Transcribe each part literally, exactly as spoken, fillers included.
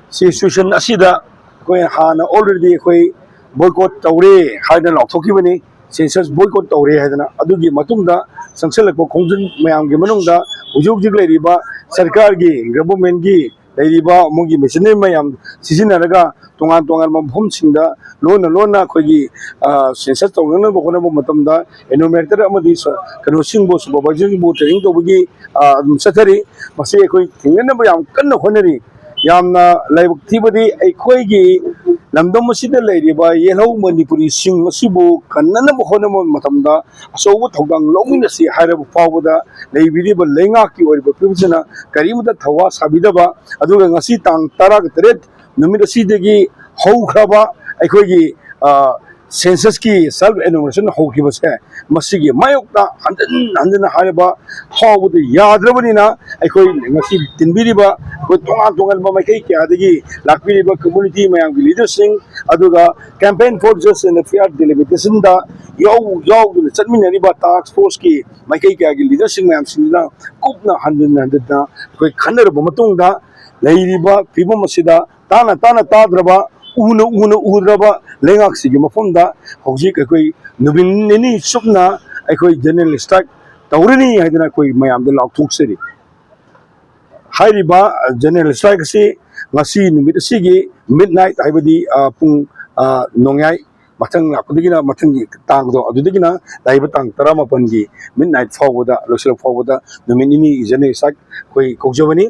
ꯁꯤ ꯁꯤꯆꯨꯋꯦꯁꯟ ꯑꯁꯤꯗ ꯑꯩꯈꯣꯏ ꯍꯥꯟꯅ already ꯑꯩꯈꯣꯏ ꯕꯣꯏꯀꯣꯠ ꯇꯧꯔꯦ ꯍꯥꯏꯗꯅ ꯂꯥꯎꯊꯣꯛꯈꯤꯕꯅꯤ, ꯁꯦꯟꯁꯁ ꯕꯣꯏꯀꯣꯠ ꯇꯧꯔꯦ ꯍꯥꯏꯗꯅ꯫ ꯑꯗꯨꯒꯤ ꯃꯇꯨꯡꯗ ꯆꯪꯁꯤꯜꯂꯛꯄ ꯈꯣꯡꯖꯪ ꯃꯌꯥꯝꯒꯤ ꯃꯅꯨꯡꯗ ꯍꯧꯖꯤꯛ ꯍꯧꯖꯤꯛ ꯂꯩꯔꯤꯕ ꯁꯔꯀꯥꯔꯒꯤ, ꯒꯚꯔꯟꯃꯦꯟꯒꯤ ꯂꯩꯔꯤꯕ ꯃꯣꯏꯒꯤ ꯃꯦꯆꯤꯅꯔꯤ ꯃꯌꯥꯝ ꯁꯤꯖꯤꯟꯅꯔꯒ ꯇꯣꯉꯥꯟ ꯇꯣꯉꯥꯟꯕ ꯃꯐꯝꯁꯤꯡꯗ ꯂꯣꯟꯅ ꯂꯣꯟꯅ ꯑꯩꯈꯣꯏꯒꯤ ꯁꯦꯟꯁꯁ ꯇꯧꯅꯅꯕ ꯍꯣꯠꯅꯕ ꯃꯇꯝꯗ ꯏꯅꯣꯃꯦꯔꯦꯇꯔ ꯑꯃꯗꯤ ꯀꯩꯅꯣꯁꯤꯡꯕꯨ, ꯁꯨꯄꯔꯚꯥꯏꯖꯔꯁꯤꯡꯕꯨ ꯇ꯭ꯔꯦꯅꯤꯡ ꯇꯧꯕꯒꯤ ꯑꯗꯨꯝ ꯆꯠꯊꯔꯤ꯫ ꯃꯁꯤ ꯑꯩꯈꯣꯏ ꯊꯦꯡꯅꯅꯕ ꯌꯥꯝ ꯀꯟꯅ ꯍꯣꯠꯅꯔꯤ꯫ ꯌꯥꯝꯅ ꯂꯥꯏꯕꯛ ꯊꯤꯕꯗꯤ ꯑꯩꯈꯣꯏꯒꯤ ꯂꯝꯗꯝ ꯑꯁꯤꯗ ꯂꯩꯔꯤꯕ ꯌꯦꯜꯍꯧ ꯃꯅꯤꯄꯨꯔꯤꯁꯤꯡ ꯑꯁꯤꯕꯨ ꯀꯟꯅꯅꯕ ꯍꯣꯠꯅꯕ ꯃꯇꯝꯗ ꯑꯆꯧꯕ ꯊꯧꯗꯥꯡ ꯂꯧꯃꯤꯟꯅꯁꯤ ꯍꯥꯏꯔꯕ ꯐꯥꯎꯕꯗ ꯂꯩꯕꯤꯔꯤꯕ ꯂꯩꯉꯥꯛꯀꯤ ꯑꯣꯏꯔꯤꯕ ꯐꯤꯕꯝꯁꯤꯅ ꯀꯔꯤꯃꯠꯇ ꯊꯧꯋꯥ ꯁꯥꯕꯤꯗꯕ, ꯑꯗꯨꯒ ꯉꯁꯤ ꯇꯥꯡ ꯇꯔꯥꯒ ꯇꯔꯦꯠ ꯅꯨꯃꯤꯠ ꯑꯁꯤꯗꯒꯤ ꯍꯧꯈ꯭ꯔꯕ ꯑꯩꯈꯣꯏꯒꯤ ꯁꯦꯟꯁꯁꯀꯤ ꯁꯦꯜꯐ ꯑꯦꯅꯨꯃꯔꯦꯁꯟ ꯍꯧꯈꯤꯕꯁꯦ, ꯃꯁꯤꯒꯤ ꯃꯥꯌꯣꯛꯇ ꯍꯟꯖꯤꯟ ꯍꯟꯖꯤꯟꯅ ꯍꯥꯏꯔꯕ ꯐꯥꯎꯕꯗ ꯌꯥꯗ꯭ꯔꯕꯅꯤꯅ, ꯑꯩꯈꯣꯏ ꯉꯁꯤ ꯇꯤꯟꯕꯤꯔꯤꯕ ꯑꯩꯈꯣꯏ ꯇꯣꯉꯥꯟ ꯇꯣꯉꯥꯟꯕ ꯃꯥꯏꯀꯩ ꯀꯌꯥꯗꯒꯤ ꯂꯥꯛꯄꯤꯔꯤꯕ ꯀꯝꯃꯨꯅꯤꯇꯤ ꯃꯌꯥꯝꯒꯤ ꯂꯤꯗꯔꯁꯤꯡ, ꯑꯗꯨꯒ Campaign for Justice and Fair Delimitation ꯗ ꯌꯥꯎ-, ꯌꯥꯎꯗꯨꯅ ꯆꯠꯃꯤꯟꯅꯔꯤꯕ ꯇꯥꯛꯁ ꯐꯣꯔꯁꯀꯤ ꯃꯥꯏꯀꯩ ꯀꯌꯥꯒꯤ ꯂꯤꯗꯔꯁꯤꯡ ꯃꯌꯥꯝꯁꯤꯡꯁꯤꯅ ꯀꯨꯞꯅ ꯍꯟꯖꯤꯟ ꯍꯟꯖꯤꯟꯅ ꯑꯩꯈꯣꯏ ꯈꯟꯅꯔꯕ ꯃꯇꯨꯡꯗ, ꯂꯩꯔꯤꯕ ꯐꯤꯕꯝ ꯑꯁꯤꯗ ꯇꯥꯅ ꯇꯥꯅ ꯇꯥꯗ꯭ꯔꯕ, ꯎꯅ ꯎꯅ ꯎꯗ꯭ꯔꯕ ꯂꯩꯉꯥꯛꯁꯤꯒꯤ ꯃꯐꯝꯗ ꯍꯧꯖꯤꯛ ꯑꯩꯈꯣꯏ ꯅꯨꯃꯤꯠ ꯅꯤꯅꯤ ꯆꯨꯞꯅ ꯑꯩꯈꯣꯏ ꯖꯦꯅꯔꯦꯜ ꯁ꯭ꯇ꯭ꯔꯥꯏꯛ ꯇꯧꯔꯅꯤ ꯍꯥꯏꯗꯅ ꯑꯩꯈꯣꯏ ꯃꯌꯥꯝꯗ ꯂꯥꯎꯊꯣꯛꯆꯔꯤ꯫ ꯍꯥꯏꯔꯤꯕ ꯖꯦꯅꯔꯦꯜ ꯁ꯭ꯇ꯭ꯔꯥꯏꯛ ꯑꯁꯤ ꯉꯁꯤ ꯅꯨꯃꯤꯠ ꯑꯁꯤꯒꯤ ꯃꯤꯗ ꯅꯥꯏꯠ, ꯍꯥꯏꯕꯗꯤ, ꯑ, ꯄꯨꯡ, ꯑ, ꯅꯣꯡꯌꯥꯏ ꯃꯊꯪ ꯂꯥꯛꯄꯗꯒꯤꯅ, ꯃꯊꯪꯒꯤ ꯇꯥꯡꯗꯣ, ꯑꯗꯨꯗꯒꯤꯅ ꯂꯥꯛꯏꯕ ꯇꯥꯡ ꯇꯔꯥꯃꯥꯄꯟꯒꯤ ꯃꯤꯗ ꯅꯥꯏꯠ ꯐꯥꯎꯕꯗ, ꯂꯣꯏꯁꯤꯜꯂꯛ ꯐꯥꯎꯕꯗ ꯅꯨꯃꯤꯠ ꯅꯤꯅꯤꯒꯤ ꯖꯦꯅꯔꯦꯜ ꯁ꯭ꯇ꯭ꯔꯥꯏꯛ ꯑꯩꯈꯣꯏ ꯀꯧꯖꯕꯅꯤ꯫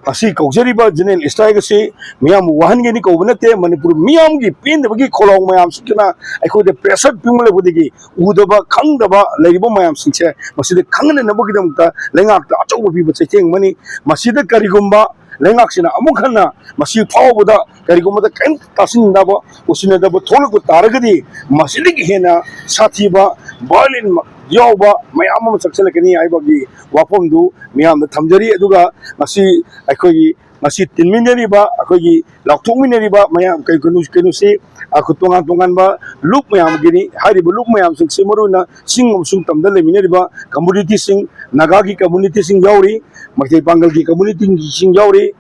ꯑꯁꯤ ꯀꯧꯖꯔꯤꯕ ꯖꯦꯅꯔꯦꯜ ꯁ꯭ꯇ꯭ꯔꯥꯏꯛ ꯑꯁꯤ ꯃꯤꯌꯥꯝꯕꯨ ꯋꯥꯍꯟꯒꯦꯅ ꯀꯧꯕ ꯅꯠꯇꯦ꯫ ꯃꯅꯤꯄꯨꯔ ꯃꯤꯌꯥꯝꯒꯤ ꯄꯦꯟꯗꯕꯒꯤ ꯈꯣꯜꯂꯥꯎ ꯃꯌꯥꯝꯁꯤꯅ ꯑꯩꯈꯣꯏꯗ ꯄ꯭ꯔꯦꯁꯔ ꯄꯤꯃꯜꯂꯛꯄꯗꯒꯤ ꯎꯗꯕ ꯈꯪꯗꯕ ꯂꯩꯔꯤꯕ ꯃꯌꯥꯝꯁꯤꯡꯁꯦ ꯃꯁꯤꯗ ꯈꯪꯍꯟꯅꯅꯕꯒꯤꯗꯃꯛꯇ ꯂꯩꯉꯥꯛꯇ ꯑꯆꯧꯕ ꯄꯤꯕ ꯆꯩꯊꯦꯡ ꯑꯃꯅꯤ꯫ ꯃꯁꯤꯗ ꯀꯔꯤꯒꯨꯝꯕ ꯂꯩꯉꯥꯛꯁꯤꯅ ꯑꯃꯨꯛ ꯍꯟꯅ ꯃꯁꯤ ꯐꯥꯎꯕꯗ ꯀꯔꯤꯒꯨꯝꯕꯗ ꯀꯔꯤꯝꯇ ꯇꯥꯁꯤꯟꯅꯗꯕ, ꯎꯁꯤꯟꯅꯗꯕ ꯊꯣꯛꯂꯛꯄ ꯇꯥꯔꯒꯗꯤ ꯃꯁꯤꯗꯒꯤ ꯍꯦꯟꯅ ꯁꯥꯊꯤꯕ, ꯚꯥꯏꯑꯣꯂꯦꯟ ꯌꯥꯎꯕ ꯃꯌꯥꯝ ꯑꯃ ꯆꯪꯁꯤꯜꯂꯛꯀꯅꯤ ꯍꯥꯏꯕꯒꯤ ꯋꯥꯐꯝꯗꯨ ꯃꯤꯌꯥꯝꯗ ꯊꯝꯖꯔꯤ꯫ ꯑꯗꯨꯒ ꯉꯁꯤ ꯑꯩꯈꯣꯏꯒꯤ ꯉꯁꯤ ꯇꯤꯟꯃꯤꯟꯅꯔꯤꯕ, ꯑꯩꯈꯣꯏꯒꯤ ꯂꯥꯎꯊꯣꯛꯃꯤꯟꯅꯔꯤꯕ ꯃꯌꯥꯝ, ꯀꯩ-, ꯀꯩꯅꯣ-, ꯀꯩꯅꯣꯁꯤ, ꯑꯩꯈꯣꯏ ꯇꯣꯉꯥꯟ ꯇꯣꯉꯥꯟꯕ ꯂꯨꯞ ꯃꯌꯥꯝꯒꯤꯅꯤ꯫ ꯍꯥꯏꯔꯤꯕ ꯂꯨꯞ ꯃꯌꯥꯝꯁꯤꯡꯁꯤ ꯃꯔꯨꯑꯣꯏꯅ ꯆꯤꯡ ꯑꯃꯁꯨꯡ ꯇꯝꯗ ꯂꯩꯃꯤꯟꯅꯔꯤꯕ ꯀꯝꯃꯨꯅꯤꯇꯤꯁꯤꯡ, ꯅꯥꯒꯥꯒꯤ ꯀꯝꯃꯨꯅꯤꯇꯤꯁꯤꯡ ꯌꯥꯎꯔꯤ, ꯃꯩꯇꯩ ꯄꯥꯉꯜꯒꯤ ꯀꯝꯃꯨꯅꯤꯇꯤꯁꯤꯡ ꯌꯥꯎꯔꯤ,